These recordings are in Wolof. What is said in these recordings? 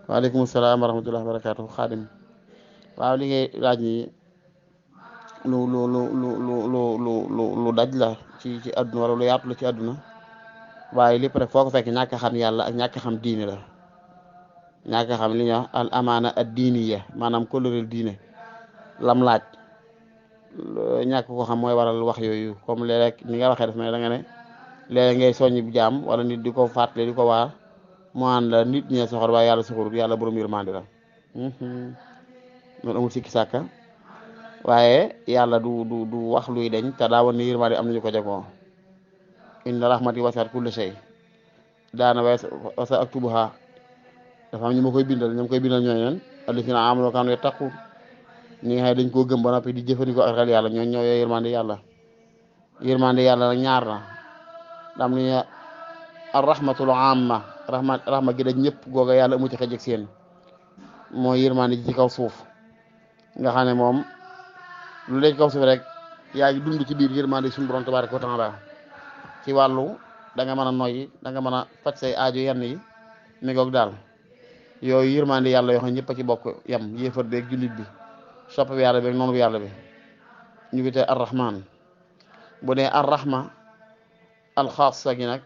waaleykum salaam wa rahmatullahi wa barakaatu xaadim. waaw li ngay laaj ni lu daj la ci àdduna wala lu yaatu la ci àdduna waaye lépp rek foo ko fekk ñàkk a xam yàlla ak ñàkk a xam diine la. ñàkk a xam li ñuy wax al amaana ad diiniya maanaam kóllëreel diine lam laaj ñàkk ko xam mooy waral wax yooyu comme léeg-léeg ni nga waxee daf mel da nga ne léeg-léeg ngay soññ bu jaam wala nit di ko fàttali di ko waar mu ànd la nit ñee soxor waaye yàlla soxorut yàlla borom yërmande la. loolu amul sikki sàkka waaye yàlla du wax luy deñ te daa woon ni yërmande am nañu ko jagoo. inna rahmati wasi'at kulla shay daana wasa aktubuha dafa am ñu ma koy bindal ñoom koy bindal ñooy nen allazina aamanu wa kaanu yattaquun ñi nga xam ne dañ koo gëm ba noppi di jëfandikoo ak ragal yàlla ñoo yooyu yërmande yàlla. yërmande yàlla nag ñaar la dam ni ar rahmatul amma rahma gi dañ ñëpp googa yàlla amu ci xëj ak seen mooy yërmande ji ci kaw suuf nga xam ne moom lu dee ci kaw suuf rek yaa ngi dund ci biir yërmande suñu borom tabaaraka wa taala ci wàllu da nga mën a noyyi da nga mën a faj say aajo yenn yi mi ngoog daal yooyu yërmande yàlla yoo xam ne ñëpp a ci bokk yam yéefar beeg jullit bi sopp bi yàlla beeg noonu bi yàlla bi ñu ngi tey arrahman bu dee arrahma alxaasa gi nag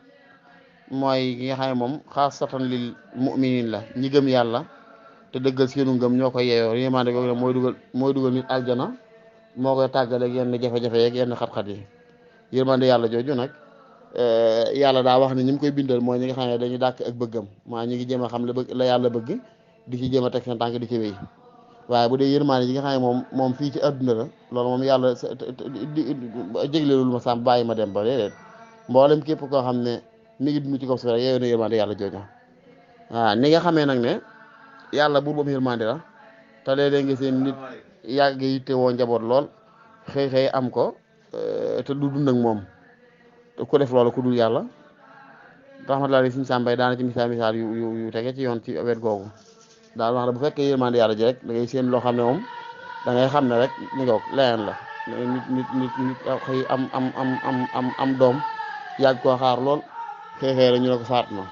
mooy gi nga xam ne moom xaasatan lil muminin la ñi gëm yàlla te dëggal seenu ngëm ñoo koy yeeyoo yërmande googu nag mooy dugal nit aljana moo koy tàggaleeg yenn jafe-jafe yeeg yenn xat-xat yi yërmande yàlla jooju nag yàlla daa wax ne ñi mu koy bindal mooy ñi nga xam ne dañuy dàkk ak bëggam maa ñi ngi jéem a xam la yàlla bëgg di ci jéem a teg seen tànk di ci wéy waaye bu dee yërmande yi nga xam ne moom fii ci adduna la loolu moom yàlla jégleelul ma sàmm bàyyi ma dem ba déedéet mboolem képp koo xam ne mi ngi dund ci kaw suuf rek yeewu na yërmande yàlla jooju waaw ni nga xamee nag ne yàlla buur boobu yërmande la te léeg-léeg nga seen nit yàgg yitte woo njaboot lool xëy am ko te du dund ak moom ku def loolu ku dul yàlla rahmatullahi suñu sàmbay daana ci misaal yu tege ci yoon ci wet googu daal wax na bu fekkee yërmande yàlla ji rek da ngay seen loo xam ne moom da ngay xam ne rek ni ngoog leneen la nit xëy am doom yàgg koo xaar lool xëy rek ñu ne ko faat na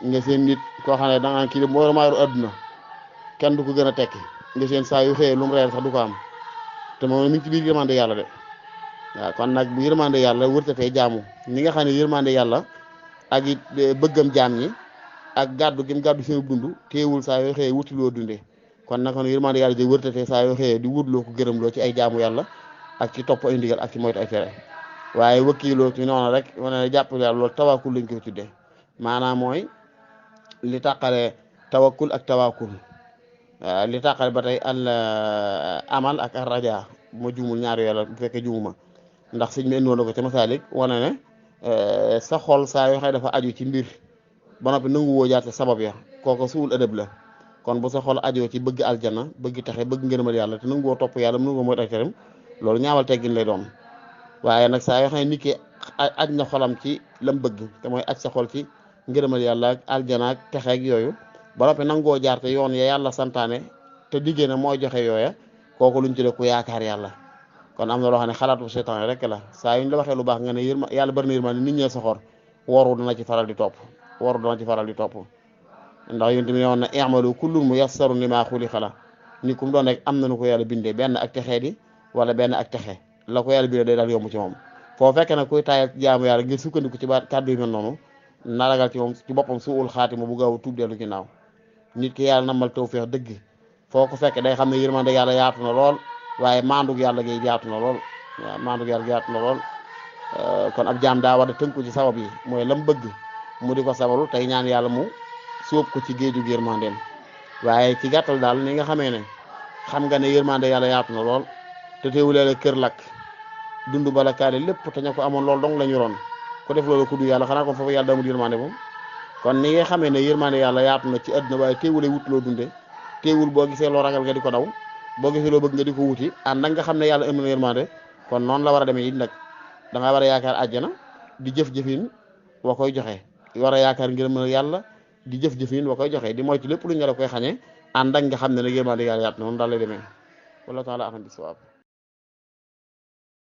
nga seen nit koo xam ne da nga kii de moo maaru adduna kenn du ko gën a tekki nga seen saa yu xëyee lu mu reer sax du ko am te moom mi ngi ci biir yërmande yàlla de waaw kon nag bu yërmande yàlla wërtatee jaamu ni nga xam ne yërmande yàlla ak it bëggam jaam ñi ak gàddu gi mu gàddu seen dund teewul saa yoo xëyee wutiloo dundee kon nag kon yërmande yàlla di wërtatee saa yoo xëyee di wutloo ko gërëmloo ci ay jaamu yàlla ak ci topp ay ndigal ak ci moytu ay tere waaye wëkkiiloo ci noonu rek wane ne jàppale yàlla loolu tawakkul lañ koy tuddee maanaam mooy li tàqale tawakkul ak tawakkul li tàqale ba tey al amal ak ar raja ma juumul ñaari yàlla bu fekkee juumuma ndax sëñ bi indi woon na ko ca Masaalik wane ne sa xol saa yoo xam ne dafa aju ci mbir ba noppi nangu woo jaate sabab ya kooku suul ëdëb la kon bu sa xol ajoo ci bëgg aljana bëgg taxe bëgg ngërëmal yàlla te nangu woo topp yàlla nangu woo mooy ay teram loolu ñaawal teggin lay doon waaye nag saa yoo xam ne nit ki aj na xolam ci lam bëgg te mooy aj sa xol ci ngërëmal yàlla ak aljana ak texe ak yooyu ba noppi nangoo jaar te yoon ya yàlla santaane te diggée na mooy joxe yooya kooku luñ tuddee ku yaakaar yàlla kon am na loo xam ne xalaatu seytaan rek la saa yuñ la waxee lu baax nga ne yàlla bari na yërmande nit ñee soxor waru dana ci faral di topp ndax yéen tamit ne woon na i'malu kullun muyassarun limaa xuliqa lahu ni kum doon rek am na nu ko yàlla bindee benn ak texee di wala benn ak texe la ko yàlla bindee day daal yomb ci moom foo fekkee nag kuy taayal jaamu yàlla ngir sukkandiku ci baat kàddu yu mel noonu na ragal ci moom ci boppam suul xaatima bu gaaw tuub dellu ginnaaw nit ki yàlla namal tawfeex dëgg foo ko fekkee day xam ne yërmande yàlla yaatu na lool waaye maandug yàlla gi yaatu na lool waaw maandug yàlla gi yaatu na lool kon ab jaam daa war a tënku ci sabab yi mooy lam bëgg mu di ko sabaru tey ñaan yàlla mu sóob ko ci géeju yërmandeem waaye ci gàttal daal ni nga xamee ne xam nga ne yërmande yàlla yaatu na lool te teewulee la kër lakk dund bala kaale lépp te ña ko amoon lool dong la ñu ron ku def loolu ku du yàlla xanaa kon foofu yàlla damul yërmande moom kon ni nga xamee ne yërmande yàlla yaatu na ci àdduna waaye teewulee wut loo dunde teewul boo gisee loo ragal nga di ko daw boo gisee loo bëgg nga di ko wuti ànd ak nga xam ne yàlla ëmb na yërmande kon noonu la war a demee it nag da nga war a yaakaar àjjana di jëf-jëfin wa koy joxe war a yaakaar ngir mën yàlla di jëf-jëfin wa koy joxe di moytu lépp lu ñu la koy xañee ànd ak nga xam ne nag yërmande yàlla yaatu na noonu daal lay demee wala taala axam bi sawaab